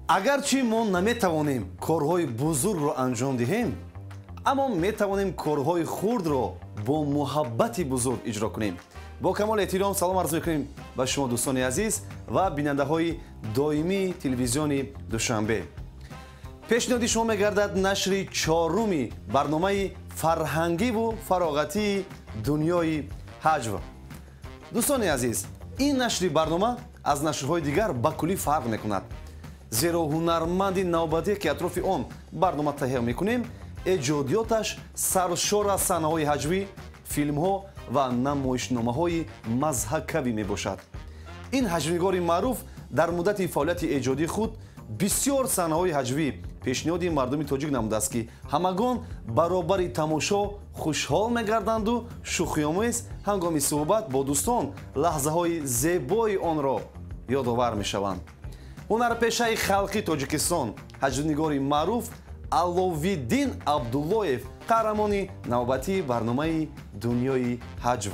Агарчи мо наметавонем корҳои бузургро анҷом диҳем, аммо метавонем корҳои хурдро бо муҳаббати бузург иҷро кунем. Бо камоли эҳтиром салом арз мекунем ба шумо, дӯстони азиз ва бинандаҳои доимии телевизиони Душанбе. Пешниҳоди шумо мегардад нашри чоруми барномаи фарҳангиву фароғатии «Дунёи ҳаҷв». Дӯстони азиз, ин нашри барнома аз нашрҳои дигар ба куллӣ фарқ мекунад, зеро ҳунарманди навбатие, ки атрофи он барнома таҳия мекунем, эҷодиёташ саршор аз саҳнаҳои ҳаҷвӣ, филмҳо ва намоишномаҳои мазҳакавӣ мебошад. Ин ҳаҷвнигори маъруф дар муддати фаъолияти эҷодии худ бисёр саҳнаҳои ҳаҷвӣ пешниҳоди мардуми тоҷик намудааст, ки ҳамагон баробари тамошо хушҳол мегарданду шӯхиомез ҳангоми суҳбат бо дӯстон лаҳзаҳои зебои онро ёдовар мешаванд. Ҳунарпешаи халқи Тоҷикистон, ҳаҷвнигори маъруф Аловиддин Абдуллоев қаҳрамони навбатии барномаи «Дунёи ҳаҷв».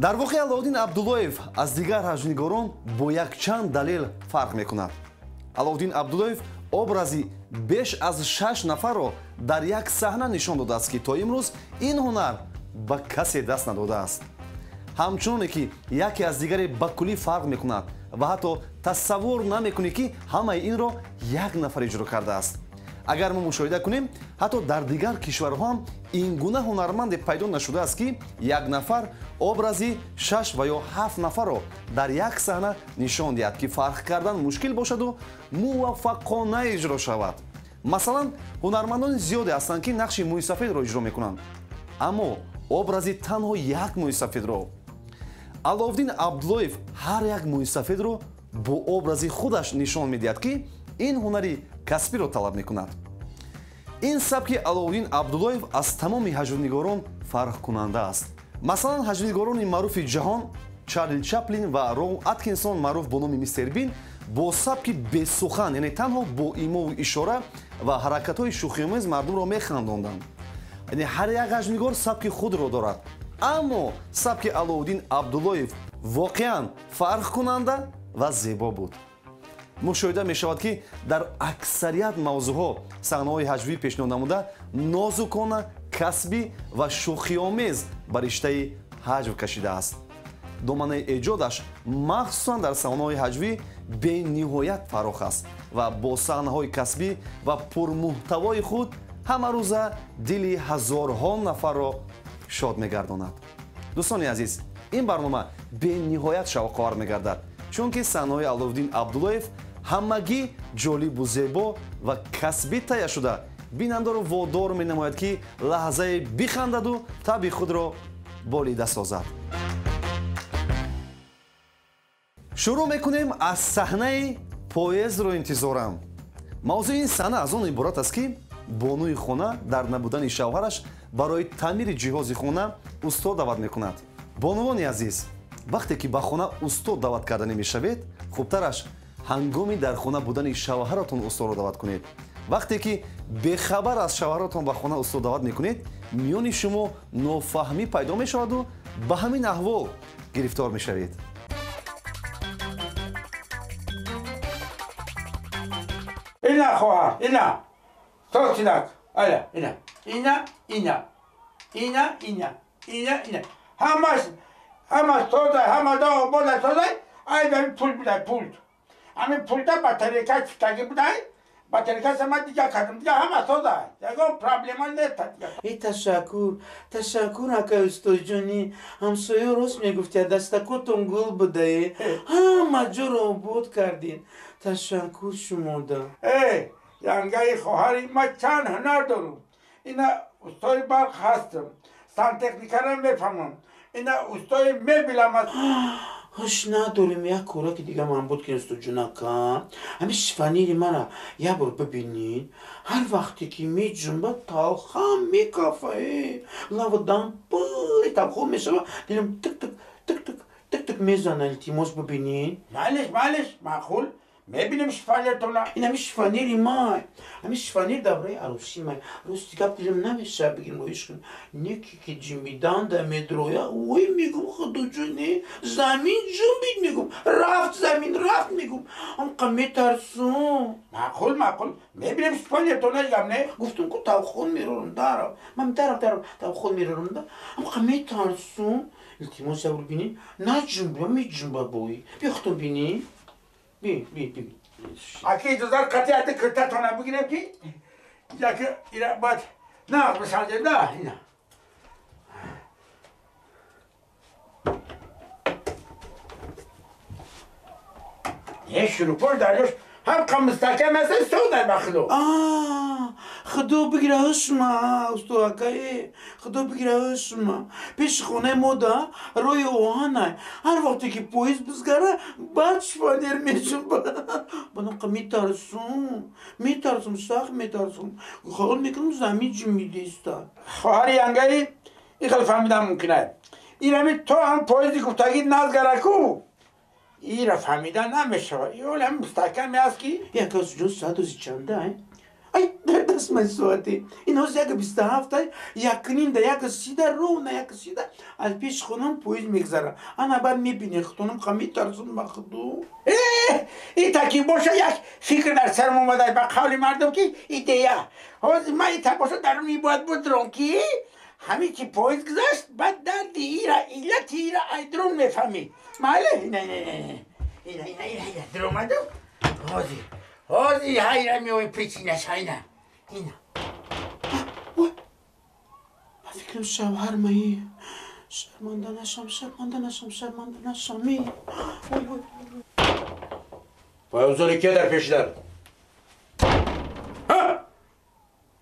Дар воқеъ, Аловиддин Абдуллоев аз дигар ҳаҷвнигорон бо якчанд далел фарқ мекунад. Аловиддин Абдуллоев образи беш аз шаш нафарро дар як саҳна нишон додааст, ки то имрӯз ин ҳунар ба касе даст надодааст. Ҳамчуноне ки яке аз дигаре ба куллӣ фарқ мекунад ва ҳатто тасаввур намекунӣ, ки ҳамаи инро як нафар иҷро кардааст. Агар мо мушоҳида кунем, ҳатто дар дигар кишварҳо ҳам ин гуна ҳунарманде пайдо нашудааст, ки як нафар образи шаш ва ё ҳафт нафарро дар як саҳна нишон диҳад, ки фарқ кардан мушкил бошаду муваффақона иҷро шавад. Масалан, ҳунармандони зиёде ҳастанд, ки нақши мӯйсафедро иҷро мекунанд, аммо образи танҳо як мӯйсафедро. Аловиддин Абдуллоев ҳар як мӯйсафедро бо образи худаш нишон медиҳад, ки ин ҳунари касбиро талаб мекунад. Ин сабки Аловиддин Абдуллоев аз тамоми ҳаҷвнигорон фарқкунанда аст. Масалан, ҳаҷвнигорони маъруфи ҷаҳон Чарли Чаплин ва Роу Аткинсон, маъруф бо номи Мистер Бин, бо сабки бесухан, яъне танҳо бо имову ишора ва ҳаракатҳои шӯхиомез мардумро механдонданд. Яъне ҳар як ҳаҷвнигор сабки худро дорад, аммо сабки Аловиддин Абдуллоев воқеан фарқкунанда ва зебо буд. Мушоҳида мешавад, ки дар аксарият мавзӯъҳо саҳнаҳои ҳаҷвӣ пешниҳод намуда, нозукона, касбӣ ва шӯхиомез ба риштаи ҳаҷв кашидааст. Доманаи эҷодаш махсусан дар саҳнаҳои ҳаҷвӣ бениҳоят фарох аст ва бо саҳнаҳои касбӣ ва пурмуҳтавои худ ҳамарӯза дили ҳазорҳо нафарро шод мегардонад. Дӯстони азиз, ин барнома бениҳоят шавқовар мегардад, чунки саҳнаҳои Аловиддин Абдуллоев ҳамагӣ ҷолибу зебо ва касбӣ тайя шуда, бинандаро водор менамояд, ки лаҳзае бихандаду таби худро болида созад. Шурӯъ мекунем аз саҳнаи «Поездро интизорам». Мавзӯи ин саҳна аз он иборат аст, ки бонуи хона дар набудани шавҳараш барои таъмири ҷиҳози хона устод даъват мекунад. Бонувони азиз, вақте ки ба хона устод даъват карда намешавед, хубтараш ҳангоми дар хона будани шавҳаратон устодро даъват кунед. Вақте ки бехабар аз шавҳаратон ба хона устод даъват мекунед, миёни шумо нофаҳмӣ пайдо мешаваду ба ҳамин аҳвол гирифтор мешавед. Ина, хоҳар, ина тотинак, ая ина, ина, ина, ина, ина, ина, ина, ҳамаш, ҳамаш тозай, ҳама обода тозай. Ай, ами пул будай, пул, ами пулда батарейка читаги будай, батарейка сама дига кардам, дига ҳама тозай, ягон проблема нест. Э, ташаккур, ташаккур, ака устодҷонӣ. Ҳамсоё рост мегуфтя, дастакотон гул будае, ҳама ҷоро обод кардин. Ташаккур шумода. Э, янгаи хоҳари ма, чанд ҳунар дорум. Ина, устои барқ ҳастам, сантехникара мефаҳмам, ина, устои мебелам аст. Ҳуш надорем, як кораки дига ман буд, ки устодҷонака, ҳами шифоньери мара як бор бибинед. Ҳар вақте ки меҷунба, талхам мекафа, э лавадан пури талхо мешава, дилам тик тик тик тик тик тик мезана. Илтимос, бибинед. Майлиш, майлиш, маъқул. Мебинем шифонертона. Ин ҳами шифонери май. Ҳами шифонер давраи арӯсӣ май. Рости гап дилам намешава бигирем роиш кунем. Неки ки ҷимбиданда медроя, ой мегум худоҷоне, замин ҷумбид мегум. Рафт замин рафт мегум. Ҳамқа метарсум. Маъқул, маъқул. Мебинем шифонертона гам не? Гуфтум ку тавхон мерорум дарав. Ман дарав дарав тавхон мерорум да. Ҳамқа метарсум. Илтимос ябур бинӣ. Наҷумба меҷумба бой. Биё худтон бинӣ. Би, би, би. Аки иҷозат қатъияти киртатона бигирем ки яки ира бояд нағз бисанҷем да ина. Не шурупош дарёш ҳам мустаҳкам аст содай ба худо. Худо бигира ҳушма, усто акае. Худо бигира ҳушма. Пеши хонаи мо да роҳи оҳанай. Ҳар вақте ки поезд бизгара, баъд шифонер меҷунба. Банақа метарсум. Метарсум, сахт метарсум. Хаёл мекунам замин ҷимбидеста. Хоҳари янгаи ин хел фаҳмидан мумкин аст. Ин ҳами то ҳам поезди гуфтагӣ назгараку. Ира фаҳмидан намешавад. Ин ҳам мустаҳкаме аст ки як аз ҷон соату чанда ай? Ай, дар даст ман соате. Ин ҳозир 1:27 ай, якним да 1:30 ровно 1:30 аз пеши хонам поезд мегзара. Ана баъд мебинед худонам қа метарсум ба худо. Ин таки боша як фикр дар сарам омада ба қавли мардум ки идея. Ҳозир ман ин так боша даруни бояд будром ки ҳамин ки поезд гузашт, баъд дарди ира, иллати ира айдрон мефаҳмӣ. Майли? Ина, ина, ина, ина, ина, ина, ина, даромаду. Ҳозир, ҳозир ҳайра меои причинаш ҳайна. Ина. Ой, ба фикрам шавҳар маи. Шарманда нашам, шарманда нашам, шарманда нашам. Ой, ой. Пойафзоли кия дар пеши дар?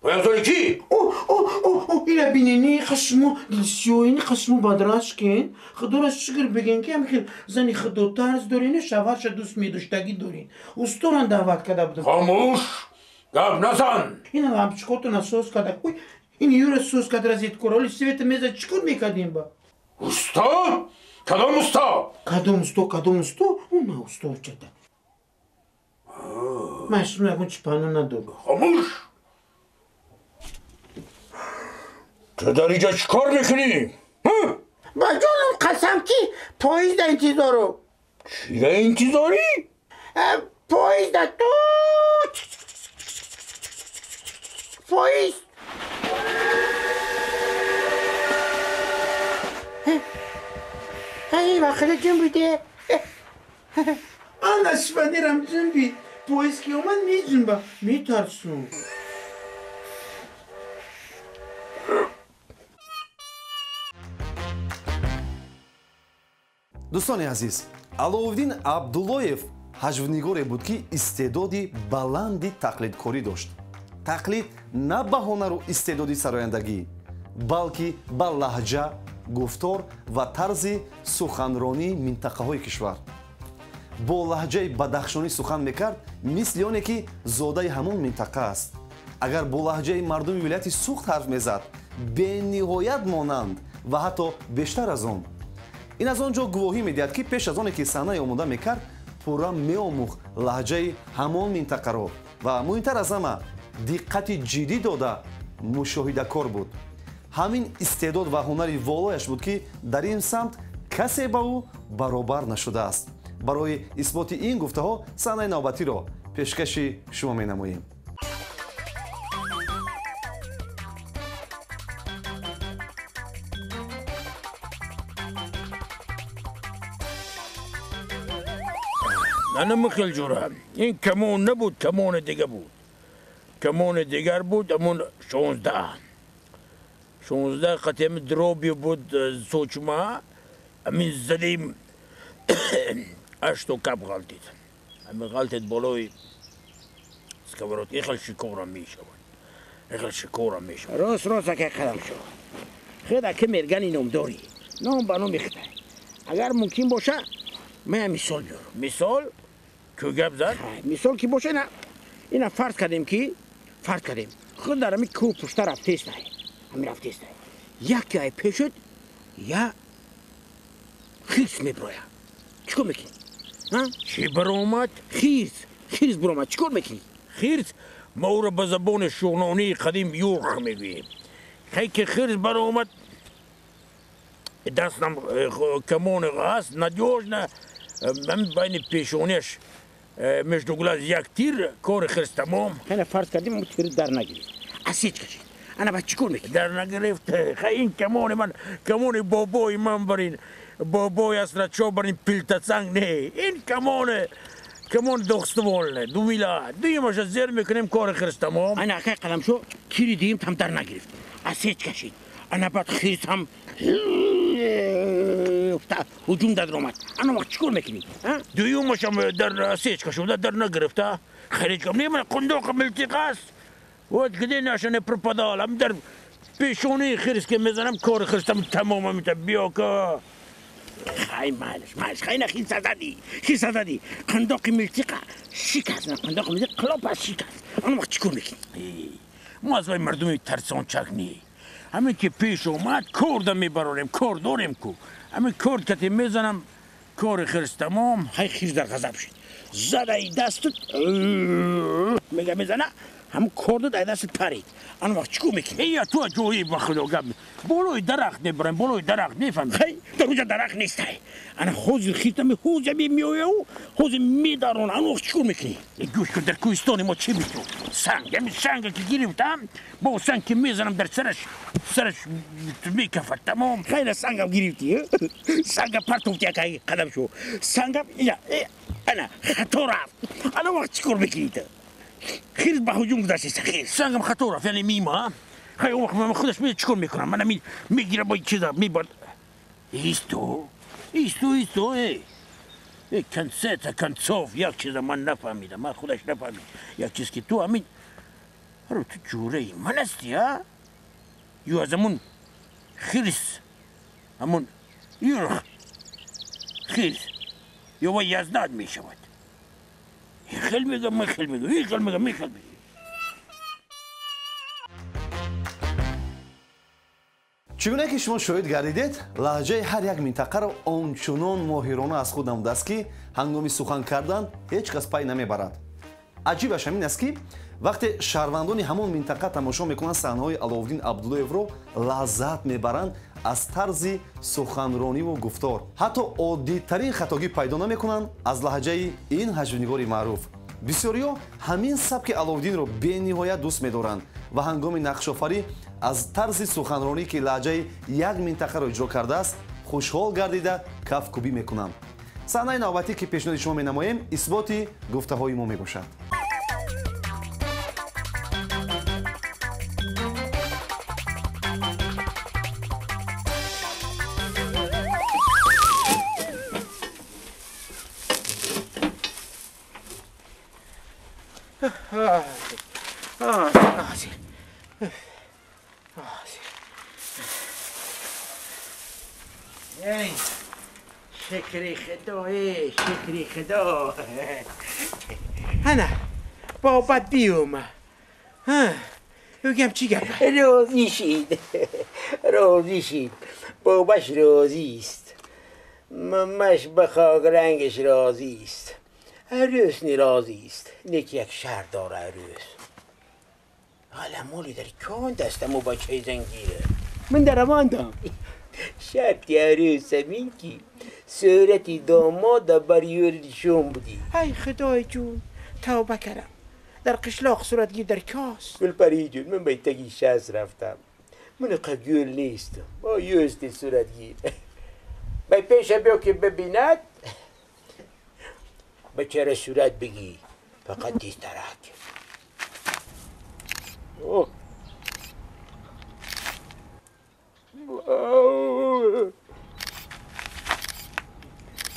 Пойафзоли ки? О, о, о, о, ина бинени, қашмо дилсиёини, қашмо бадрашкен. Худоро шукр бигин ки ҳам хел зани худотарс дорин, шавҳарша дӯст медоштагӣ дорин. Усторан даъват карда будам. Хомӯш, гап назан. Ина лампочкотона соз карда. Ой, ин юра соз карда розеткора. Оли света меза чӣ кор мекардем ба? Усто? Кадом усто? Кадом усто, кадом усто? Уна усто чата. Ман шумо ягон чӣ паҳно надорам. Хомӯш! Ту дар инҷо чӣ кор мекунӣ? Ба ҷонам қасам ки поезда интизору. Чида интизорӣ? Поезда ту поезд. Ай, вақте ҷунбиде. Ана шифонерам ҷунбид. Поезд ки омад меҷунба. Метарсум. Дӯстони азиз, Аловуддин Абдуллоев ҳаҷвнигоре буд ки истеъдоди баланди тақлидкорӣ дошт. Тақлид на ба ҳунару истеъдоди сарояндагӣ, балки ба лаҳҷа, гуфтор ва тарзи суханронии минтақаҳои кишвар. Бо лаҳҷаи бадахшонӣ сухан мекард, мисли оне ки зодаи ҳамон минтақа аст. Агар бо лаҳҷаи мардуми вилояти Суғд ҳарф мезад, бениҳоят монанд ва ҳатто бештар аз он. Ин аз он ҷо гувоҳӣ медиҳад ки пеш аз оне ки саҳнаи омода мекард, пурра меомӯхт лаҳҷаи ҳамон минтақаро ва муҳимтар аз ҳама диққати ҷиддӣ дода мушоҳидакор буд. Ҳамин истеъдод ва ҳунари волояш буд ки дар ин самт касе ба ӯ баробар нашудааст. Барои исботи ин гуфтаҳо саҳнаи навбатиро пешкаши шумо менамоем. Ана михел ҷура, ин камон набуд, камони дига буд. Камони дигар буд, амон 16. 16 қатъи дроби буд сочма, амин задим 8 кап ғалтид. Амин ғалтид болои сковород. Ихел шикора мешавад. Ихел шикора мешавад. Рост рост ака қадам шуд. Хед ака мергани номдорӣ. Ном ба номи хитай. Агар мумкин боша, ман мисол биёрам. Мисол? Ку гап зад? Мисол ки боша, ина фарз кардем ки, фарз кардем. Худ дар ҳамин кӯҳ пушта рафтестай. Ҳамин рафтестай. Яке ай пешуд, я хирс меброя. Чӣ кор мекунӣ? Чӣ баромад? Хирс. Хирс буромад, чӣ кор мекунӣ? Хирс мо ӯро ба забони шуғнонии қадим юрх мегӯем. Хай ки хирс баромад, дастам камони ҳаст, надёжно, байни пешониаш между глаз як тир, кори хирс тамом. Ана фарз кардем, тир дар нагирифт. Асеч кашид. Ана баъд чӣ кор мекунӣ? Дар нагирифт. Хай ин камони ман, камони бобои ман барин. Бобой аст рачо барин пилтацанг не. Ин камоне камон дохствольне, думила. Дуюмаша зер мекунем, кори хирс тамом. Ана акай қаламшо тири дуюм там дар нагирифт. Асеч кашид. Ана баъд хирс ҳам ҳуҷум дар омад. Ана вақт чӣ кор мекунӣ? Дуюмашам дар асеч кашуда, дар нагирифта. Хеле гап не, ман қундоқ милтиқ аст. Вот где наша не пропадала. Дар пешонии хирс ки мезанам, кори хирсам тамом мета. Биё ка. Хай майлаш, майлаш, хай на хирса задӣ, хирса задӣ. Қандоқи милтиқа шикаст, на қандоқи милтиқ қилопа шикаст. Ана вақт чӣ кор мекунӣ? Мо аз вай мардуми тарсончак не. Ҳамин ки пеш омад, корда мебарорем, кор дорем ку. Ҳамин корд кате мезанам, кори хирс тамом. Хай хирс дар ғазаб шуд. Задаи дастут мега мезана, ҳамун кордут ай дастут парид. Ана вақт чӣ кор мекунӣ? Ия ту аҷоиб, ба худо гап. Болои дарахт мебарем, болои дарахт, мефаҳмӣ? Хай дар уҷа дарахт нестай. Ана ҳозир хиртами ҳозир меояу, ҳозир медарона. Ана вақт чӣ кор мекунӣ? Гӯш кун, дар кӯҳистони мо чӣ биту? Санг, ҳамин санга ки гирифтам, бо санг ки мезанам дар сараш, сараш мекафад, тамом. Хайра сангам гирифтӣ, санга партофти акай қадам шо. Сангам ия, ана хато рафт. Ана вақт чӣ кор мекунӣ ту? Хирс ба ҳуҷум гузаштеста, хирс. Сангам хато рафт, яъне мима. Хай он вақт ман худаш чӣ кор мекунам? Мана мегирам бо чиза мебард. Исто, исто, исто, эй. Концета концов, як чиза ман нафаҳмидам, ман худаш нафаҳмид. Як чиз ки ту ҳамин ҳаро ту ҷураи ман ҳастӣ, а? Ё аз ҳамун хирс, ҳамун юрх хирс, ё вай язнад мешавад. Хел мегам, ман хел мегам, хел мегам, хел мегам. Чӣ гуна ки шумо шоҳид гардидед, лаҳҷаи ҳар як минтақаро ончунон моҳирона аз худ намудааст, ки ҳангоми сухан кардан ҳеҷ кас пай намебарад. Аҷибаш ҳамин аст, ки вақте шаҳрвандони ҳамон минтақа тамошо мекунанд саҳнаҳои Аловуддин Абдуллоевро, лаззат мебаранд аз тарзи суханрониву гуфтор. Ҳатто оддитарин хатогӣ пайдо намекунанд аз лаҳҷаи ин ҳаҷвнигори маъруф. Бисёриҳо ҳамин сабки Аловуддинро бениҳоят дӯст медоранд ва ҳангоми нақшофарӣ аз тарзи суханронӣ, ки лаҳҷаи як минтақаро иҷро кардааст, хушҳол гардида кафкӯбӣ мекунанд. Саҳнаи навбатӣ, ки пешниҳоди шумо менамоем, исботи гуфтаҳои мо мебошад. ای شکری خدا، ای شکری خدا. انا بابت بیوم. ها بگم چی گپ؟ راضی شید، راضی شید. باباش راضی است، ممش به خاک رنگش راضی است، عروس نی راضی است. نیک یک شهر داره عروس. حالا مولی در کان دستمو با چه زنگیره؟ من در ماندم. شرطی عروس همین کی صورتی داماد بر یوریشون بودی. ای خدای جون، توبه کردم. در قشلاق صورتگیر در کاست. گل پری جون، من به تگی شست رفتم. من قگول نیستم، با یوستی صورتگیر. به پیش بیا که ببیند به چرا صورت بگی، فقط دیز درک. اوه.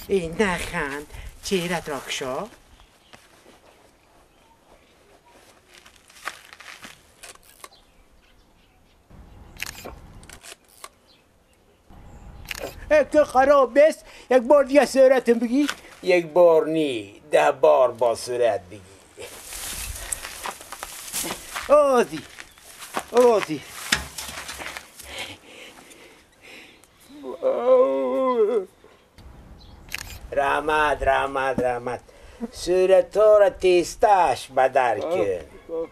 ای نخند، چهرت را کشا. که خراب است. یک بار دیگه صورتم بگی. یک بار نی، 10 بار با صورت بگی. آزی آزی. رحمت رحمت رحمت. Сурата ра тесташ бадар кун.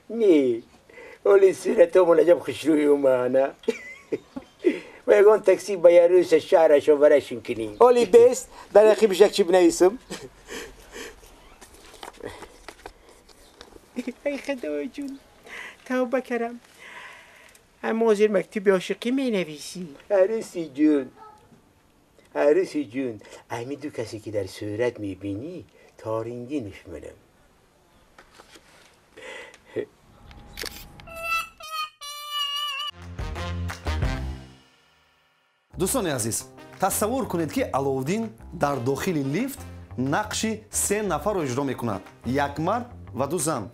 Не, оли сурата мон аҷаб хушрӯй омана. Ва ягон такси ба яруса шаҳраш оварашон кунем. Оли бест, дар ақибаш як чӣ бинависам. Ай худои ҷун, тавба кардам. Аммо ҳозир мактуби ошиқӣ менависӣ. Арӯси ҷун, арӯси ҷун, ҳамин ду касе ки дар сурат мебинӣ торинҷинаш манам. Дӯстони азиз, тасаввур кунед, ки Аловуддин дар дохили лифт нақши се нафарро иҷро мекунад: як мард ва ду зан.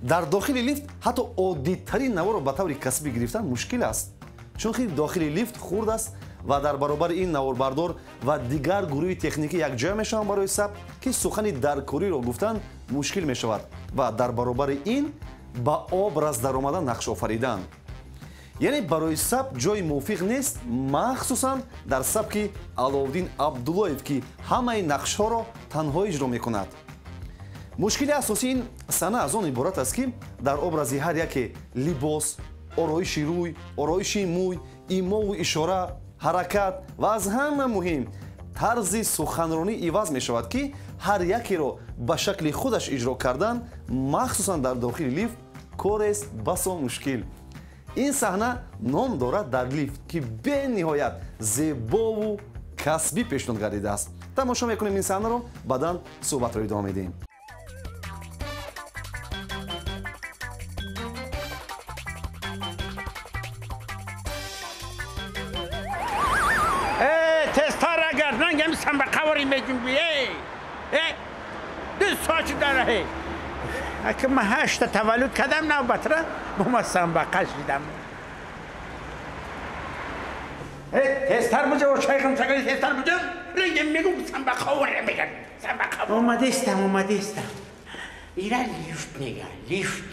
Дар дохили лифт ҳатто оддитарин наворро ба таври касбӣ гирифтан мушкил аст, чунки дохили лифт хурд аст ва дар баробари ин наворбардор ва дигар гурӯҳи техникӣ якҷоя мешаванд барои сабт, ки сухани даркориро гуфтан мушкил мешавад ва дар баробари ин ба образ даромада нақш офаридан. Яъне барои сабт ҷои мувофиқ нест, махсусан дар сабки Аловуддин Абдуллоев, ки ҳамаи нақшҳоро танҳо иҷро мекунад. Мушкили асосии ин саҳна аз он иборат аст, ки дар образи ҳар яке либос, ороиши рӯй, ороиши мӯй, имову ишора, ҳаракат ва аз ҳама муҳим тарзи суханронӣ иваз мешавад, ки ҳар якеро ба шакли худаш иҷро кардан, махсусан дар дохили лифт, корест басо мушкил. Ин саҳна ном дорад «Дар лифт», ки бениҳоят зебову касбӣ пешниҳод гардидааст. Тамошо мекунем ин саҳнаро, баъдан суҳбатро идома медиҳем. Тезтар агар рангами самбақавори меҷунбӣ. Ду соат дараҳе. Аки ман ҳашта таваллуд кардам, навбатра бо ма самбақа шидам. Тезтар буҷа, очайхам чагали, тезтар буҷа, рангам мегум самбақавори мегардам. Самбақавор. Омадестам, омадестам. Ира лифт мега, лифт.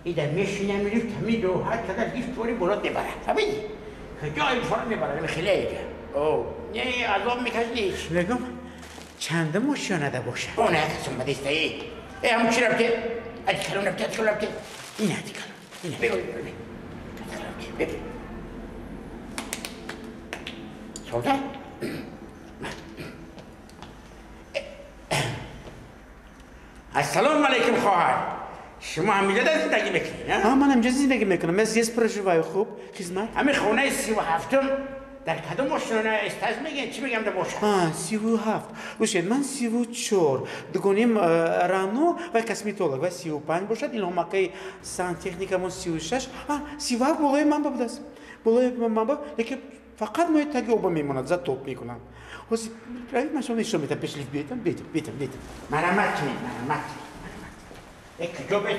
Ида мешинам лифт, ҳамин роҳат када лифт вори болот мебарад. Фаҳмидӣ? Ҷои фора мебарад, хеле ига. О, не, азоб мекашӣ. Мегум, чандум ошёнада бошад? Она кас омадеста, э. Э, ҳамун чӣ рафте? Ади калон рафте, ади калон рафте. Ин ади калон, ин. Бигӯ, бигӯ. Ади калон рафте, бигӯ. Солта? Ассалому алайкум, хоҳар. Шумо ҳаминҷо дар зиндагӣ мекунед, а? Ман ҳаминҷо зиндагӣ мекунам. Ман здесь проживаю. Хуб, хизмат. Ҳамин хонаи 37-ум дар кадом ошёна истаз мегӯянд? Чӣ мегӯям да бошад? 37. Гӯшед, ман 34. Дугоним Рано ва косметолог ва 35 бошад. Илҳомакаи сантехникамон 36. 37 болои ман будааст. Болои ман ба, лекин фақат мои таги оба мемонад, затоп мекунам. Ҳозир равед, ман шумо нишон медиҳам, пеш лифт биёедам, бетам, бетам, бетам. Марамат кунед, марамат кунед. Э, куҷо бес?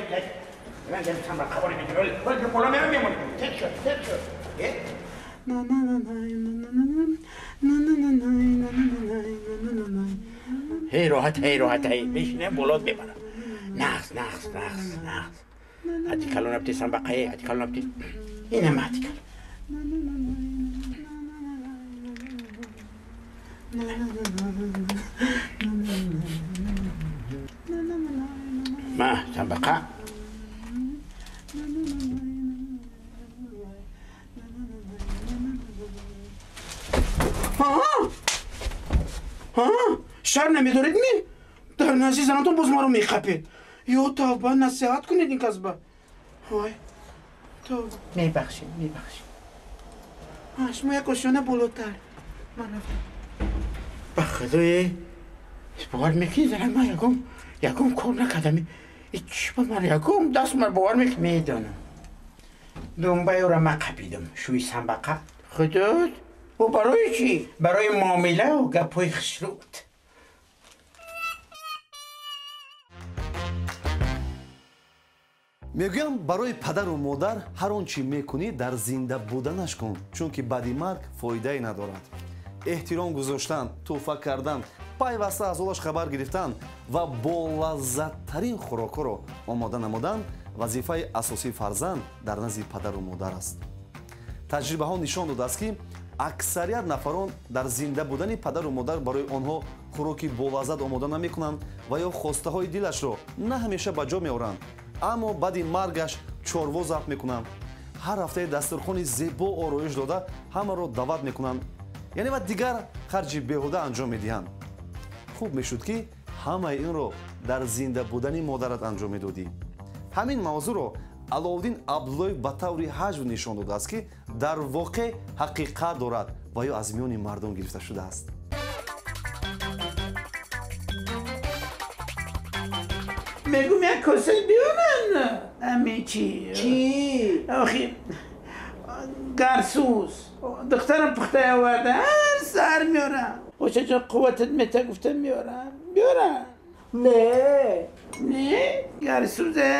Ман дам самбақавори мегӯям. Вол боло мерам мемонем. Тез шуд, тез шуд. Э? Ҳей роҳат, ҳей роҳат, ҳей. Мешинем болот мебарам. Нағз, нағз, нағз, нағз. Ади калон рафти самбақае, ади калон рафти. Инам ади калон. Ма самбақа. Шарм намедоред ми? Дар назди занатон боз маро мехапед. Ё тавба, насиҳат кунед ин касба. Вой, тавба. Мебахшед, мебахшед. Шумо як ошёна болотар. Ман рафтам. Ба худое, бовар мекунӣ, занам, ман ягон кор накардам. Чӣ ба ман ягон даст ман бовар мекунӣ? Медонам. Думбаёра ман қапидам. Шӯи самбақа. Худот, ӯ барои чӣ? Барои муомилаву гапҳои хушрӯд. Мегӯям, барои падару модар ҳар он чӣ мекунӣ, дар зинда буданаш кун, чунки баъди марг фоидае надорад. Эҳтиром гузоштан, тӯҳфа кардан, пайваста аз ҳолаш хабар гирифтан ва болаззаттарин хӯрокҳоро омода намудан вазифаи асосии фарзанд дар назди падару модар аст. Таҷрибаҳо нишон додааст, ки Аксарият нафарон дар зинда будани падару модар барои онҳо хӯроки болаззат омода намекунанд ва ё хостаҳои дилашро на ҳамеша ба ҷо меоранд, аммо баъди маргаш чорво забҳ мекунанд. Ҳар ҳафтаи дастурхони зебо ороиш дода ҳамаро даъват мекунанд, яъне ва дигар харҷи беҳуда анҷом медиҳанд. Хуб мешуд, ки ҳамаи инро дар зинда будани модарат анҷом медодӣ. Ҳамин мавзӯъро Аловуддин Абдуллоев ба таври ҳаҷв нишон додааст, ки дар воқеъ ҳақиқат дорад ва ё аз миёни мардум гирифта шудааст. Мегум як коса биёран. Ами чӣ? Чӣ? Охи гарсуз. Духтарам пухта оварда, ҳар саҳар меорам. Оча ҷон, қувватат мета гуфта меорам. Биёрам. Не. Не? Гарсузе,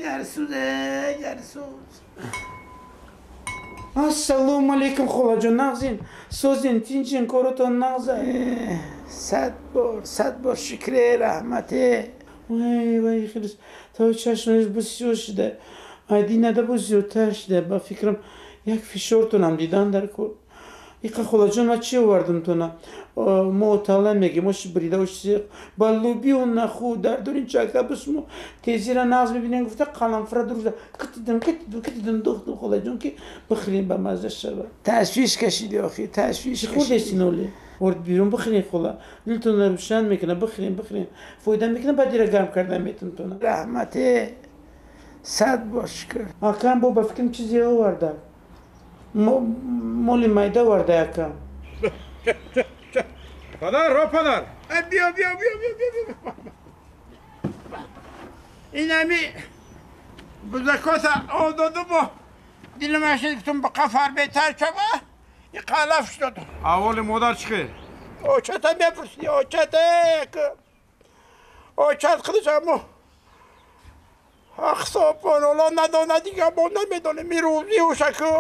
гарсузе, гарсуз. Ассалому алейкум, холаҷон, нағзин, созин, тинҷин, коротон нағза. 100 бор, 100 бор шукре, раҳмате. Вай, вай, хеле то чашмаш бисёр шуда. Ай динада боз зиёдтар шуда. Ба фикрам як фишортонам дидан дар кор. Иқа холаҷон, ман чӣ овардам тона? Мо отала мегем, ош брида, ош сиқ. Ба лубио наху, дар дорин чака бисмо. Тезира нағз мебинем, гуфта қаламфура дурӯза. Китидим, китидим, китидим, духтум холаҷон, ки бихӯрем ба мазза шава. Ташвиш кашиди охи, ташвиш Чӣ хӯрдестин оле? Орд берун бихӯрем хола. Дилтонро рӯшан мекунад, бихӯрем, бихӯрем. Фоида мекунад, баъд ира гарм карда метун тона. Раҳмате, 100 бор шукр. Акам бо ба фикрам чизе оварда. Моли майда оварда акам. Падар, о падар. Биё, биё, биё, биё, биё. Инами бузакоса ододуму дилам шид гуфтум ба қафар беҳтар шава, и қалаф шуд. Аҳволи модар чӣ хел? Очата мепурсӣ, очата. Очат худаш аммо ҳақсопон оло надонад, дига мо намедонем. Ирӯзи ӯшаку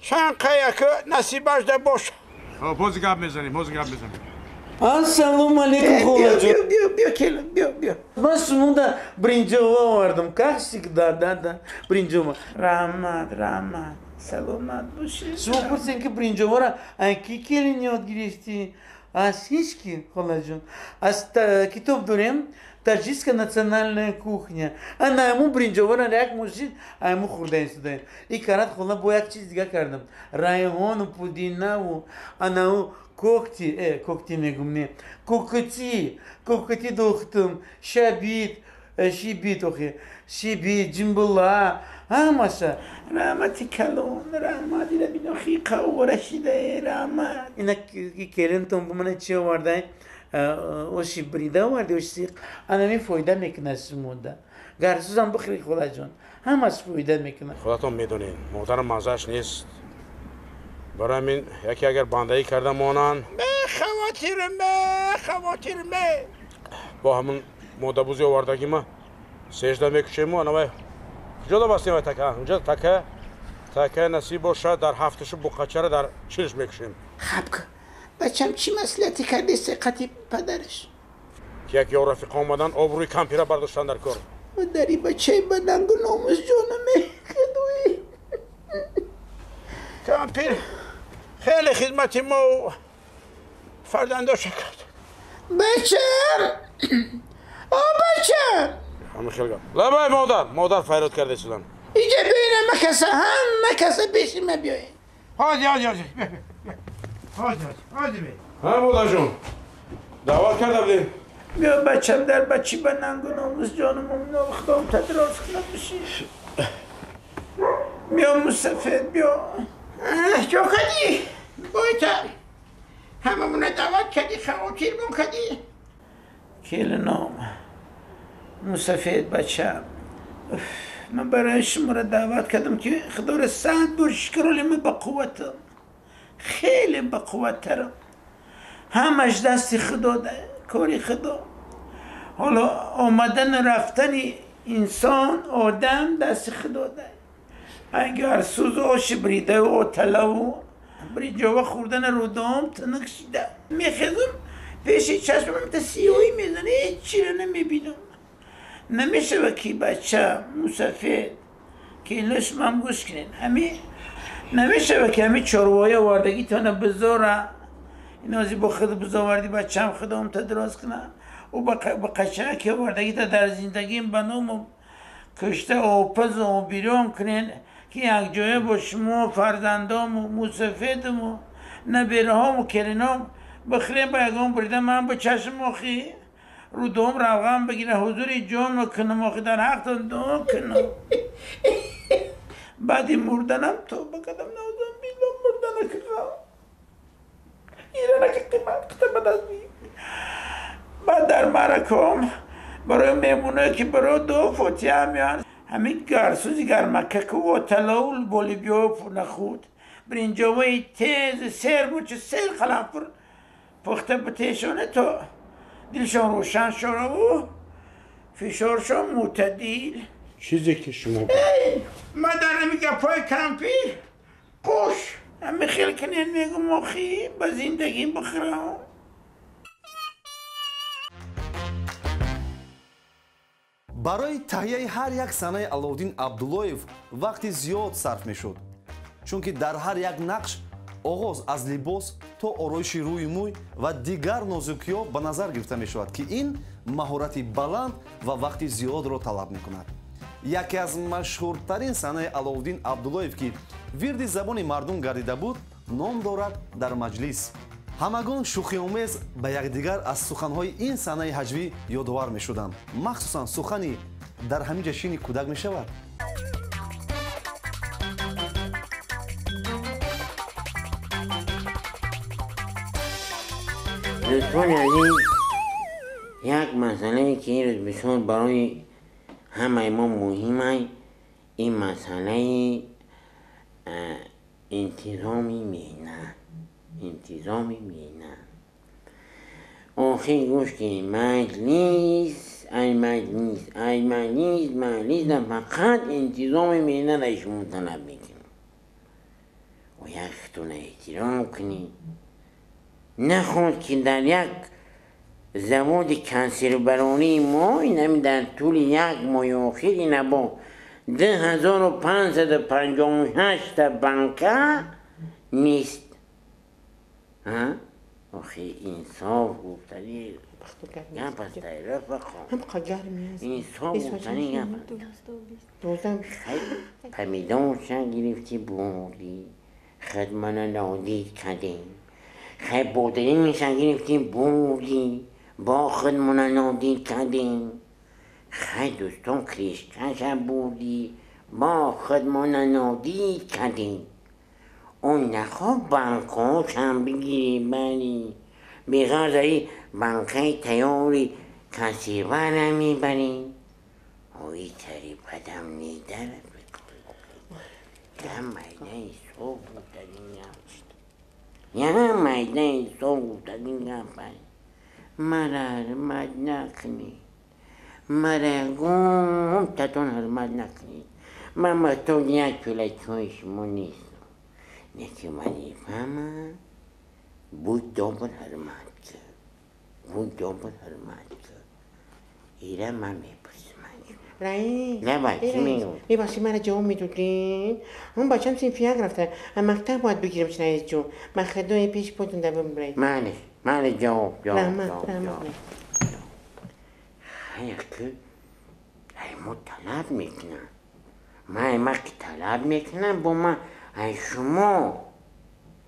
шанқаяку насибаш да бош. Хоб, ҳозир гап мезанем, ҳозир гап мезанем. Ассалому алейкум, холаҷон. Биё, биё, биё, келин, биё, биё. Ман шумода бринҷова овардам, как всегда, да, да, бринҷова. Раҳмат, раҳмат, саломат бошед. Шумо пурсем, ки бринҷоваро ки келин ёд гирифтӣ? Аз ҳеҷ ки, холаҷон. Аз китоб дорем, Таджикская национальная кухня. Ана айму бринҷовара як мошин айму хӯрдаем судаем. И карат хола бо як чиз дига кардам. Райҳону пудинаву анау кокти, кокти мегум, не. Кокти, кокти дохтум, шабит, шибит охи, шибит, ҷимбула, ҳамаша. Раҳмати калон, раҳмат, ина бино хиқа овора шида, раҳмат. Ина келинтон бу мана чӣ овардаем? Оши брида оварди, оши сиқ. Анами фоида мекунад шумода. Гарсузам бихӯри холаҷон, ҳамаш фоида мекунад. Худатон медонед, модарам маззааш нест. Барои ҳамин яке агар бандаӣ карда монанд. Бехавотирм, бехавотирм. Бо ҳамун модабузи овардагӣ ма сежда мекушему, анавай куҷо бастем вай така? Унҷа така, така насиб бошад, дар ҳафташу буқачара дар чилш мекушем. Хабка. Бачам чӣ маслиҳате кардест қати падараш? Ки як ё рафиқо омадан обрӯи кампира бардоштан дар кор. Модари бачаи ба нангу номус ҷонаме худои. Кампир хеле хизмати мо фарзандоша кард. Бачам! О бачам! Ҳама хел гап. Лабай модар, модар файрод карда истодам. Иҷа биёин ҳама каса, ҳама каса пеши ма биёин. Ҳозир, ҳозир, ҳозир. Ҳозир, ҳозир бе. Ҳа модарҷон, даъват карда будем. Биё бачам, дар бачи ба нангу номус ҷонум умно худом тадроз кунад биши. Биё мусафед, биё. Чо кардӣ? Бойта ҳамамона даъват кардӣ, хавотирмон кардӣ. Келином, мусафед бачам, ман барои шуморо даъват кардам, ки худоро 100 бор шукр, оли ман ба қувватам, хеле ба қувваттарам. Ҳамаш дасти худо, кори худо. Ҳоло омадану рафтани инсон, одам дасти худо. Агар сӯзу оши бридаву оталаву бринҷова хӯрдана рӯдоам тунук шида. Мехезам, пеши чашмам та сиёҳӣ мезана, ҳеҷ чиро намебинам. Намешава ки бача мусафед, ки лӯшмам гӯш кунед. Ҳами نمیشه که همین چاروای آوردگی تانه بزاره این ازی با خود بزاوردی بچم خودم تا دراز کنه و با قشنگ آوردگی تا در زندگیم بنوم کشته و پز و بیرون کنین که یک جایه با شما فرزندام و موسفیدم و نبیره و کرینام بخریم با یکان بریده من با چشم آخی رو دوم روغم بگیره حضور جان کنم آخی در حق دعا کنم بعدی مردنم تو بکدم نوزم بیلم مردنه که خواه ایرانه که قیمت قطع بدست بیم بعد در مرکم برای میمونه که برای دو فوتیه میان همین گرسوزی گرمکه که و تلاول بولیبیا نخود برینجاوی تیز سیر بود چه سیر خلافر پخته بتیشونه تا دلشان روشن شده و فشارشان معتدل. چیزی که شما من در همی گپای کمپی قوش همی خیل کنین میگم آخی با زندگیم بخرم. Барои таҳияи ҳар як санаи Аловуддин Абдуллоев вақти зиёд сарф мешуд, чунки дар ҳар як нақш оғоз аз либос то ороиши рӯи мӯй ва дигар нозукиҳо ба назар гирифта мешавад, ки ин маҳорати баланд ва вақти зиёдро талаб мекунад. Яке аз машҳуртарин санаи Аловуддин Абдуллоев, ки вирди забони мардум гардида буд, ном дорад «Дар маҷлис». Ҳамагон шӯхиомез ба якдигар аз суханҳои ин санаи ҳаҷвӣ ёдовар мешуданд, махсусан сухани «дар ҳамин ҷа шини кӯдак мешавад». Дӯстони азиз, як масъалае ки имрӯз бисёр барои ҳамаи мо муҳим аст, ин масъалаи интизоми меҳнат. Интизоми меҳнат. Охир гӯш кунед, маҷлис, ай маҷлис, ай маҷлис, маҷлисда фақат интизоми меҳнат аз шумо талаб мекунад. О яктона эҳтиром кунед. Нахоҳад ки дар як заводи консервбаронии мо инами дар тӯли як моҳи охир ина бо 2556 та банка нест. Охи инсоф гуфтани гап аст, рафақо. Инсоф гуфтани гап аст. Помидорша гирифтӣ бурдӣ, хидмана нодид кардем. Хай бодирингша гирифтӣ бурдӣ, бо хидмана нодид кардем. Хай дӯстон кришкаша бурдӣ, бо хидмана нодид кардем. Он нахоҳ банкҳошам бигирӣ барӣ, беғарзаи банкаи тайёри консервара мебарӣ. Ои тари бадам медарад. Я майдаи соб гуфтагин гап. Я майдаи соб гуфтагин гап. Мара ҳурмат накунед. Мара ягон татон ҳурмат накунед. Ман муҳтоҷи як пиёла чойи шумо нестам. Неки вазифама будь добр ҳурмат кун. Будь добр ҳурмат кун. Ира ман мепурсам. Раис, Лабай, чӣ мегӯ? Мебахшед, мара ҷавоб медодед? Он бачам синфи як рафта, аз мактаб бояд бигирам, раисҷон. Ман худои пеш потон да бибред. Малеш, малеш, ҷавоб, ҷавоб, Раҳмат, ҷавоб, раҳмат. ҷавоб. Хая ки ай мо талаб мекунам. Ман ай ма ки талаб мекунам, бо ман ай шумо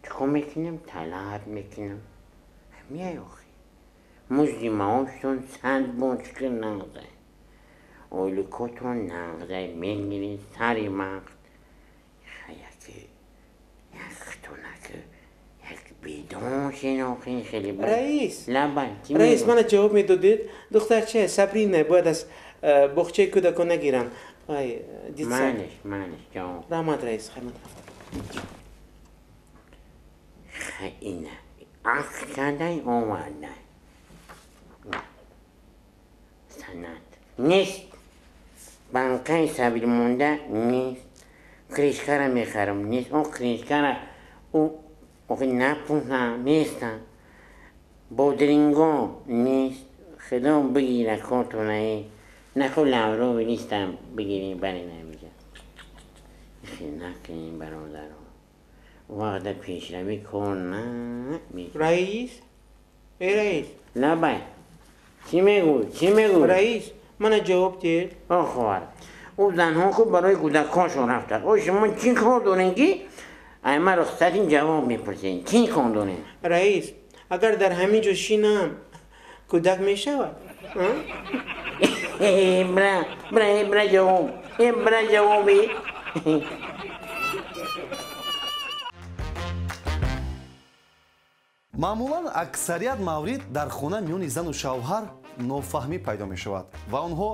чикор мекунем? Талаб мекунам. Миай охи. Музди маоштон 100 бочка нағзай. Ойликотон нағзай мегиред сари вақт. Хаяки яктонаки як бедошен охи хеле бад. Раис, Лабай, чӣ раис, мегӯ? мана ҷавоб медодед? Духтарча Сабрина бояд аз боғчаи кӯдакон нагирам. Ай, детсад. Малеш, малеш, ҷавоб. Раҳмат, раис, хаймат. Хай ина акд кардай овардай. Санад нест. Банкаи сабилмонда нест. Кришкара мехарам нест. Он кришкара ӯ охи напӯҳам нестам. Бодиринго нест. Худо бигира кортонаe. Нахо лаврови нестам бигирем бари намиҷа. Хел накунем бародаро. وقت پیشروی کار نه رئیس؟ ای رئیس لبای چی میگوی؟ چی میگوی؟ رئیس من جواب دید آه خواهر او زنها که برای کودکاشون رفتن او شما چی کار دارین که ای من رخصتین جواب میپرسین چی کار دارین؟ رئیس اگر در همین جو شینم کودک میشود برا برا برا جواب برا جوابی Маъмулан аксарият маврид дар хона миёни зану шавҳар нофаҳмӣ пайдо мешавад ва онҳо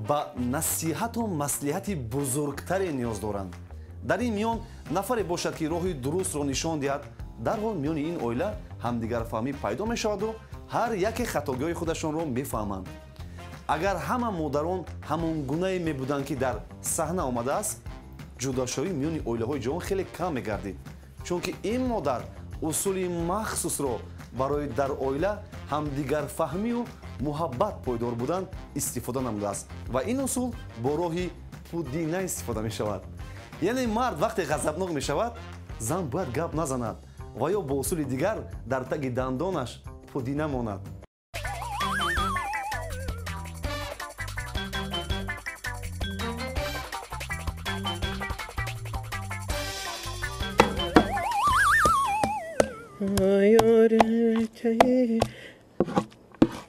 ба насиҳату маслиҳати бузургтаре ниёз доранд. Дар ин миён нафаре бошад, ки роҳи дурустро нишон диҳад. Дарҳол миёни ин оила ҳамдигарфаҳмӣ пайдо мешаваду ҳар яке хатогиҳои худашонро мефаҳманд. Агар ҳама модарон ҳамон гунае мебуданд, ки дар саҳна омадааст, ҷудошавӣ миёни оилаҳои ҷавон хеле кам мегардид, чунки ин модар усули махсусро барои дар оила ҳамдигарфаҳмию муҳаббат пойдор будан истифода намудааст ва ин усул бо роҳи пудина истифода мешавад. Яъне мард вақте ғазабнок мешавад, зан бояд гап назанад ва ё бо усули дигар дар таги дандонаш пудина монад.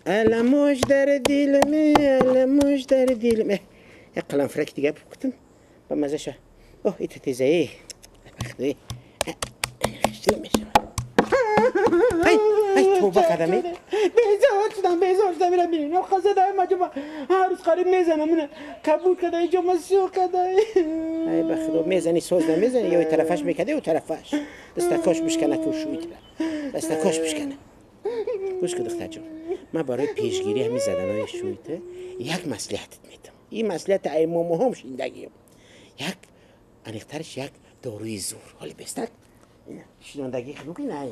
الموج در دیلمه الموج در دیلمه یک قلم فرک دیگه بکتم با مزه شه اوه ایتا تیزه ای بخدوی خشتیم میشه ای ای توبه کردم بیزار شدم بیزار شدم میرم بیرون خزه دای مجمع هر روز قریب میزنم من کبود کرده اینجا مسیح کرده ای بخدا میزنی سوز نمیزنی یا طرفش میکده و طرفش دستکاش بشکنه که شوی طرف دستکاش بشکنه. گوش کن دختر جان، من برای پیشگیری همین زدنهای شویته یک مصلحتت میدم. این مصلحت امام هم شیندگیم یک انیقترش یک داروی زور حالی بستک شنوندگی خودم که نه نه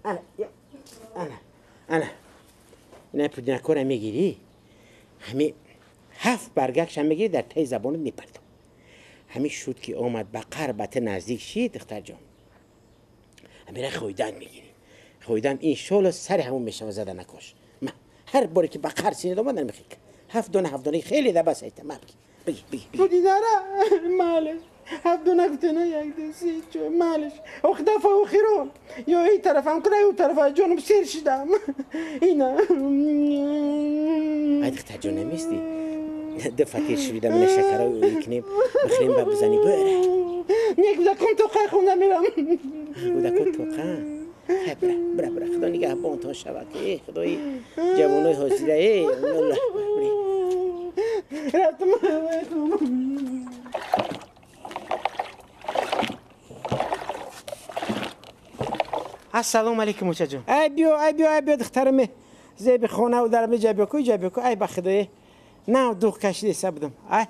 نه نه نه نه پودینکو میگیری همین 7 برگکش هم میگیری در ته زبانت میپردم. همین شد که آمد به قربت نزدیک شید دختر جان همین را خویدن میگیری خویدن این شال سر همون میشه و زدن نکش. من هر باری که به قر سینه آمد نمیخیک 7 دونه 7 دونه خیلی ده بس ایتا من بگی بگی بگی پودینارا مالش 7 دونه گفتنه 1 2 3 4 مالش اخ دفعه اخیرون یا این طرف هم کنه او طرف جانم سیر شدم اینا ای دختر جان نمیستی دفعه تیر شدیدم من شکرای میکنیم بخریم با بزنی بره نیک کودکم تو خونه میرم کودکم تو بره بره بره خدا نگهبان تا شود ای خدای جوانای حاصله ای الله رفتم. السلام علیکم اوچا جون. ای بیا ای بیا ای بیا دخترم زیب خونه و درم جا بیا کو جا بیا کو ای بخدای نه دوغ کشیده سبدم ای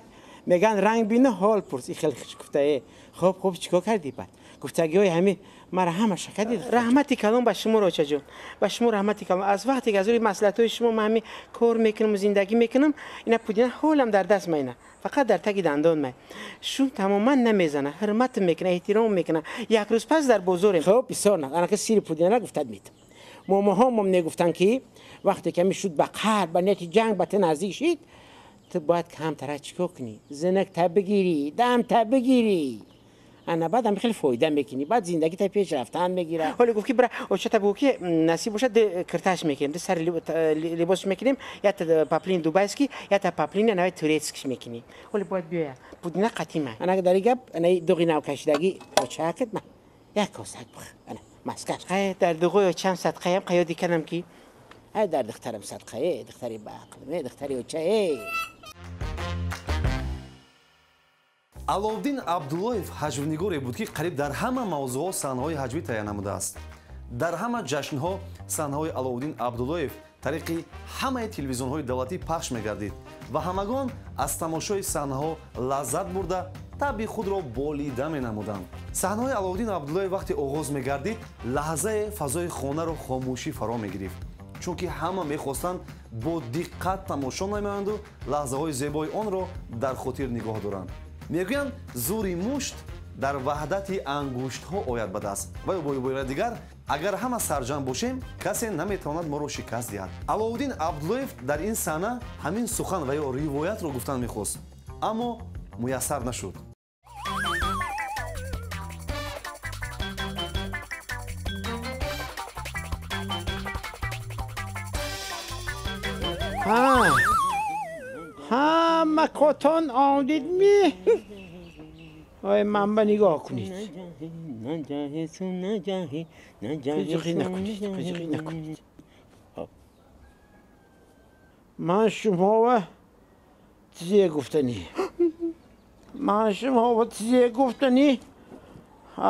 میگن رنگ بینه حال پرس این خیلی خوش گفته ای خب خب چیکار کردی بعد گفتگی های همه مرا همه شکدید. رحمت کلام به شما راچا جون، به شما رحمت کلام. از وقتی که از روی مصلحت های شما من همه کار میکنم و زندگی میکنم اینا پودینه حالم در دست مینه فقط در تگ دندان می شوم تماما نمیزنه حرمت میکنه احترام میکنه یک روز پس در بازاریم. خب بسیار نه انا که سیر پودینه گفتد میتم ماما هم میگفتن که وقتی که میشد به قهر به نیت جنگ به نزدیک شید تو باید کمتر چیکار کنی زنک تا بگیری دم تا بگیری انا بعدم خیلی فایده میکنی بعد زندگی تا پیش رفتن میگیره. حالا گفت که برا اوچه تا بگو که نصیب باشه ده کرتاش میکنیم ده سر لباس میکنیم یا تا پاپلین دوبایسکی یا تا پاپلین نوی تورецкش میکنیم. حالا باید بیاید پودینه قطیمه انا در گپ انا دوغی نو کشیدگی اوچه کد من یک کاسک بخ انا مسکش در دوغوی چند صدقه هم قیادی کردم که ای در دخترم صدقه دختری با عقل دختری اوچه. Аловуддин Абдуллоев ҳаҷвнигоре буд, ки қариб дар ҳама мавзӯъҳо саҳнаҳои ҳаҷвӣ тайёр намудааст. Дар ҳама ҷашнҳо саҳнаҳои Аловуддин Абдуллоев тариқи ҳамаи телевизионҳои давлатӣ пахш мегардид ва ҳамагон аз тамошои саҳнаҳо лаззат бурда табъи худро болида менамуданд. Саҳнаҳои Аловуддин Абдуллоев вақте оғоз мегардид, лаҳзае фазои хонаро хомӯшӣ фаро мегирифт, чунки ҳама мехостанд бо диққат тамошо намоянду лаҳзаҳои зебои онро дар хотир нигоҳ доранд. Мегӯянд зури мушт дар ваҳдати ангуштҳо ояд ба даст. Ва ё бо ибораи дигар, агар ҳама сарҷамъ бошем, касе наметавонад моро шикаст диҳад. Аловуддин Абдуллоев дар ин саҳна ҳамин сухан ва ё ривоятро гуфтан мехост, аммо муяссар нашуд. ҳама котон омдид ми? Ой, ман ба нигоҳ кунед. Қиҷиқӣ накунед, қиҷиқӣ накунед. Ман шумова чизе гуфтанӣ. Ман шумова чизе гуфтанӣ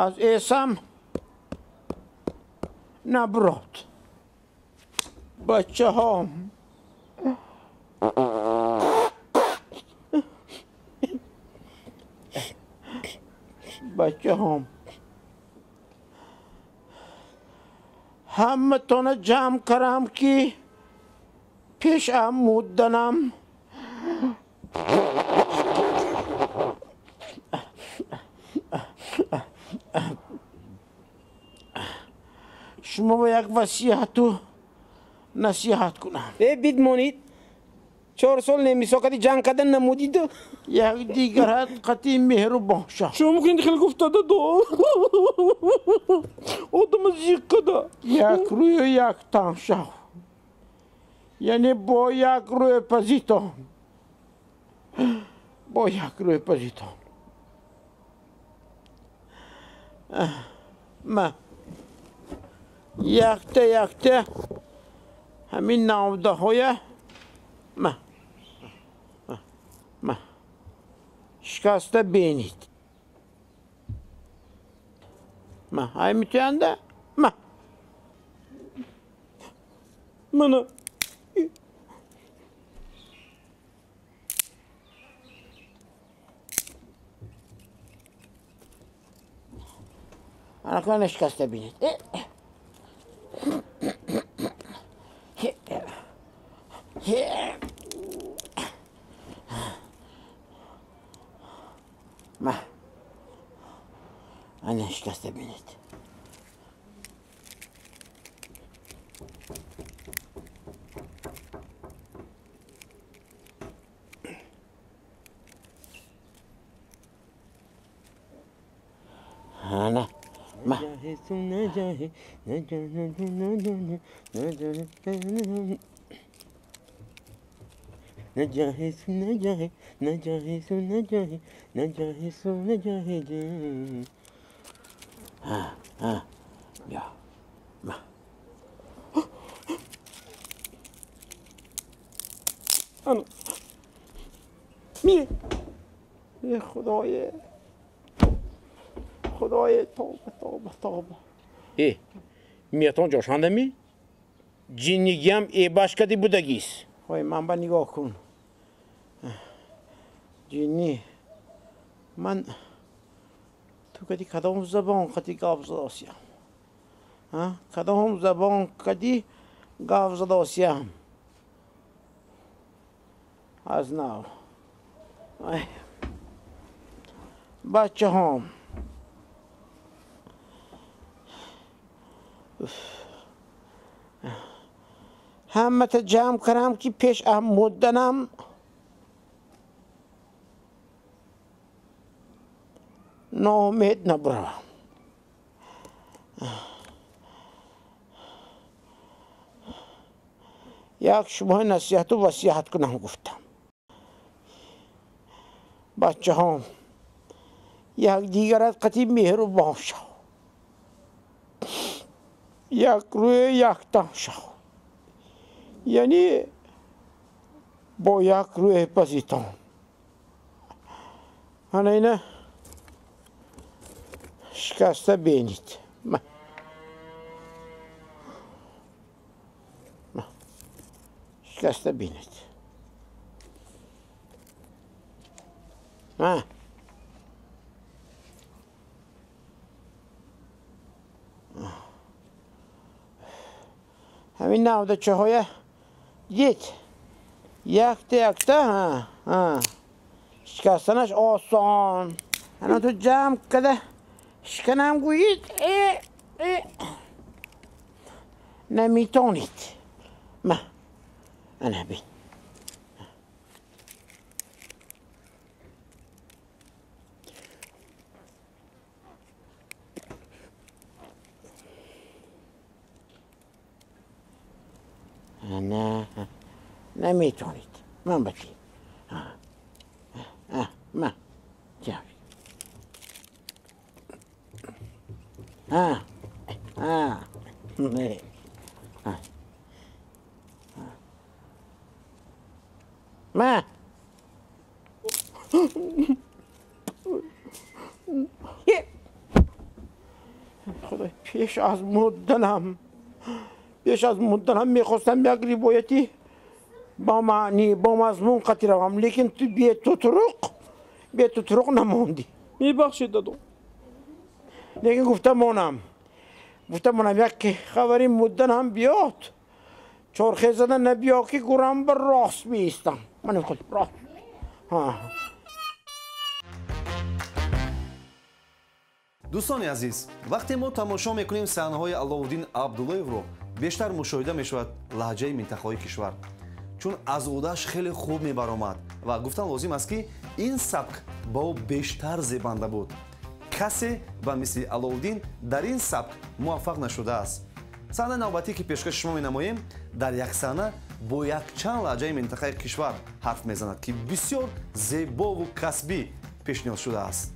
аз эсам набурод. Бачаҳом, бачаҳом, ҳаматона ҷамъ карам ки пешам мудданам. Шумо ба як васияту насиҳат кунам. Э, бидмонид. 4 сол немисо кади ҷанг кардан намудиду. Якдигарат қатъи меҳрубон шав. Шумо мумкин хел гуфта дадо. Одама зиқ када. Як рӯю як тан шав. Яъне бо як рӯй пазитон. Бо як рӯй пазитон. Ма якта якта ҳамин навдаҳоя ма ма шикаста бинед. Ма ай митоянда ма мана анакона шикаста бинед. Ма ана шикаста бинед. Ана ма न जाहे न जाहे न जाहे सो न जाहे न जाहे सो न जाहे। Я ма ана ми Е, худое, худое, тавба, тавба, тавба. Э, миятон ҷошандами? Ҷиннигиам эбаш кади будагис. Ой, ман ба нигоҳ кун. Ҷинни, ман ту кади кадом забон қади гап задосиям? Кадом забон кади гап задосиям? Аз нав. Ай. Бачаҳом, ҳамата ҷамъ карам ки пеш ам мудданам. Ноумед набуравам. Як шумои насиҳату васиҳат кунам гуфтам. Бачаҳом, якдигарат қатъи меҳрубон шав. Як рӯи яктан шав. Яъне бо як рӯи пазитон. Ана ина шикаста бинед. Шикаста бинед. Ҳамин навдачаҳоя дид. Якта якта шикастанаш осон. ана ту ҷамъ када шиканам гӯед, наметонед. Ма ана бин. نه نمیتونید. من بچی من جاوی من خدای پیش از مدنم میخواستم یک روایتی با معنی با مضمون قطعی روم، لیکن تو بی تو طرق نماندی. میبخشید دادم، لیکن گفتم مانم یک خبری مدن هم بیاد چرخه زدن نبیا که گورم بر راست میایستم. من خود راست. дӯстони азиз, вақте мо тамошо мекунем саҳнаҳои Аллоуддин Абдуллоевро, бештар мушоҳида мешавад лаҳҷаи минтақаҳои кишвар, чун аз ӯдаш хеле хуб мебаромад ва гуфтан лозим аст, ки ин сабк ба ӯ бештар зебанда буд. Касе ба мисли Аллоуддин дар ин сабк муваффақ нашудааст. Саҳнаи навбатӣ, ки пешкаши шумо менамоем, дар як саҳна бо якчанд лаҳҷаи минтақаи кишвар ҳарф мезанад, ки бисёр зебову касбӣ пешниҳод шудааст.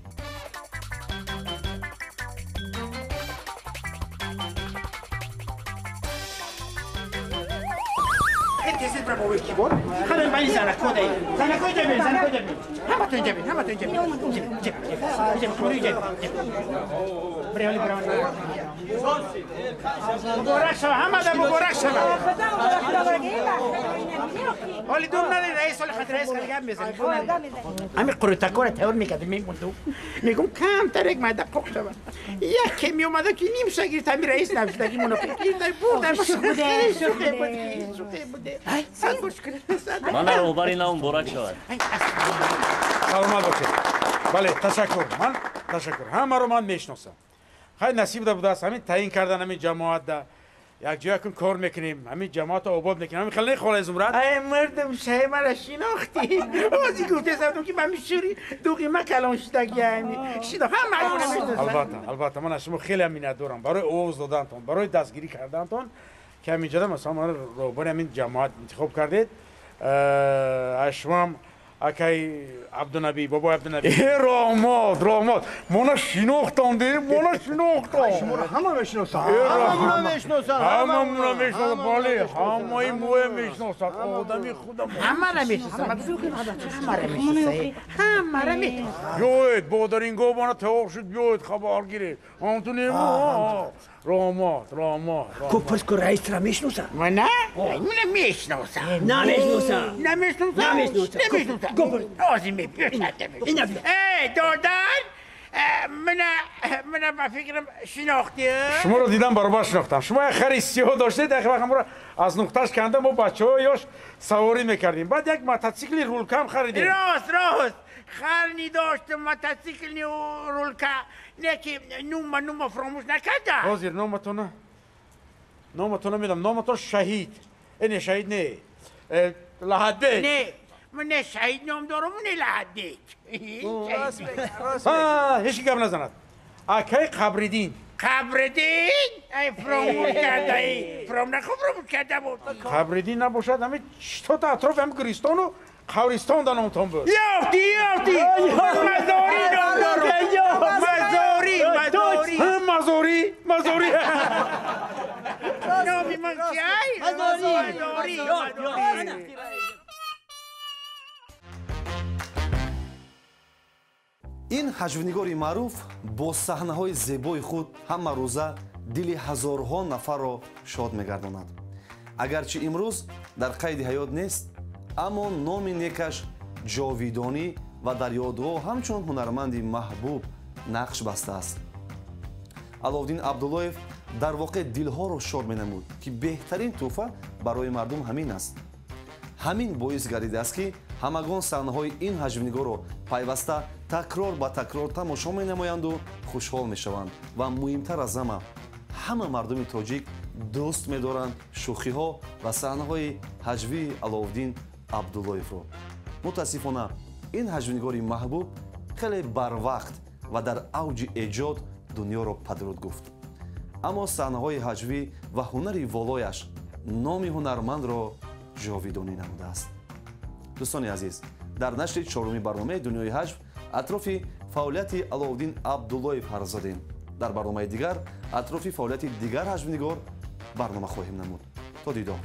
خلينا بعدين زنكو ده زنكو جبين زنكو جبين هم تنجبين هم تنجبين جب جب جب خوري جب بريولي بريولي مبارك شو هم هذا مبارك شو هولي دومنا للرئيس ولا خد رئيس خلي جنب زين عم قريتا كورة تهور ميكادمي مندو میگم کم ترک ما دقیق شو یک کمی اومده که نیم شگیر تمی رئیس نوشتگی منافقین در بردن شده شده بوده بوده. من роҳбари нав муборак шавад. Саломат бошед. Бале, ташаккур. Ман ташаккур. Ҳамаро ман мешиносам. Хай насиб да будааст ҳамин таъин кардан ҳамин ҷамоат да. Як ҷоя кун кор мекунем, ҳамин ҷамоатро обод мекунем. Ҳамин хеле нехола Зумрад. Ай мардум, шай мара шинохтӣ. Ози гуфте садум ки ман мишури дуғи ма калон шудагӣ ҳами. Шино ҳама мешиносам. Албатта, албатта ман аз шумо хеле миннатдорам барои овоз додантон, барои дастгирӣ кардантон. Ки ҳаминҷода масалан маро роҳбари ҳамин ҷамоат интихоб кардед. Аз шумоам акай Абдунаби, бобои Абдунаби. Раҳмат, раҳмат. Мона шинохтам, де, мона шинохтам. Шуморо ҳама мешиносанд. Ҳамамона мешиносанд. Ҳамамона мешиносанд, бале, ҳамаи моя мешиносанд. Одами худамон. Ҳамаро мешиносанд. Ҳамаро мешиносанд. Ҳамаро мешиносанд. Биёед, бодарингоҳ мона теоқ шуд, биёед хабар гиред. Ҳамту нему. Раҳмат, раҳмат. Купрску раисро мешиносам? Мана? Мана мешиносам. Намешиносам. Намешиносам. Намешиносам. Намешиносам. Ози мепӯшад. Эй, додар, мана ба фикрам шинохтӣ? Шуморо дидам, баробар шинохтам. Шумо як хари сиёҳ доштед, як вақт ҳамро аз нуқташ канда мо бачаҳо ёш саворӣ мекардем. Баъд як мототсикли рулкам харидем. Рост, рост. Хар доштам, мототсикли рулка. Не ки нума фаромӯш накарда. Ҳозир номатона медам. Номатон Шаҳид. Не, Шаҳид не. Лаҳатбек. Не, ман не Шаҳид ном дорам, не Лаҳатбек. Ҳеч ки гап назанад. Акай Қабриддин. Қабриддин? Ай фаромӯш кардаӣ. Фаромӯш карда буд. Қабриддин набошад, ҳамин чистота атрофи ҳамин Гиристону қабристон да номтон буд. Ёфтӣ, ёфтӣ. Мазорӣ ном дорам. Мазорӣ, мазорӣ. Мазорӣ, мазорӣ. Номи ман чи ай? Мазорӣ, мазорӣ. Ин ҳаҷвнигори маъруф бо саҳнаҳои зебои худ ҳамарӯза дили ҳазорҳо нафарро шод мегардонад. Агарчи имрӯз дар қайди ҳаёт нест, аммо номи некаш ҷовидонӣ ва дар ёдгоҳ ҳамчун ҳунарманди маҳбуб нақш бастааст. Аллоуддин Абдуллоев дар воқеъ дилҳоро шод менамуд, ки беҳтарин тӯҳфа барои мардум ҳамин аст. Ҳамин боис гардидааст, ки Ҳамагон саҳнаҳои ин ҳаҷвнигорро пайваста такрор ба такрор тамошо менамоянду хушҳол мешаванд ва муҳимтар аз ҳама, ҳама мардуми тоҷик дӯст медоранд шӯхиҳо ва саҳнаҳои ҳаҷвии Аловуддин Абдуллоевро. Мутаассифона, ин ҳаҷвнигори маҳбуб хеле барвақт ва дар авҷи эҷод дунёро падруд гуфт. Аммо саҳнаҳои ҳаҷвӣ ва ҳунари волояш номи ҳунармандро ҷовидонӣ намудааст. Дӯстони азиз, дар нашри чоруми барномаи «Дунёи ҳаҷв» атрофи фаъолияти Аловуддин Абдуллоев ҳарф задем. Дар барномаи дигар атрофи фаъолияти дигар ҳаҷвнигор барнома хоҳем намуд. То дидор.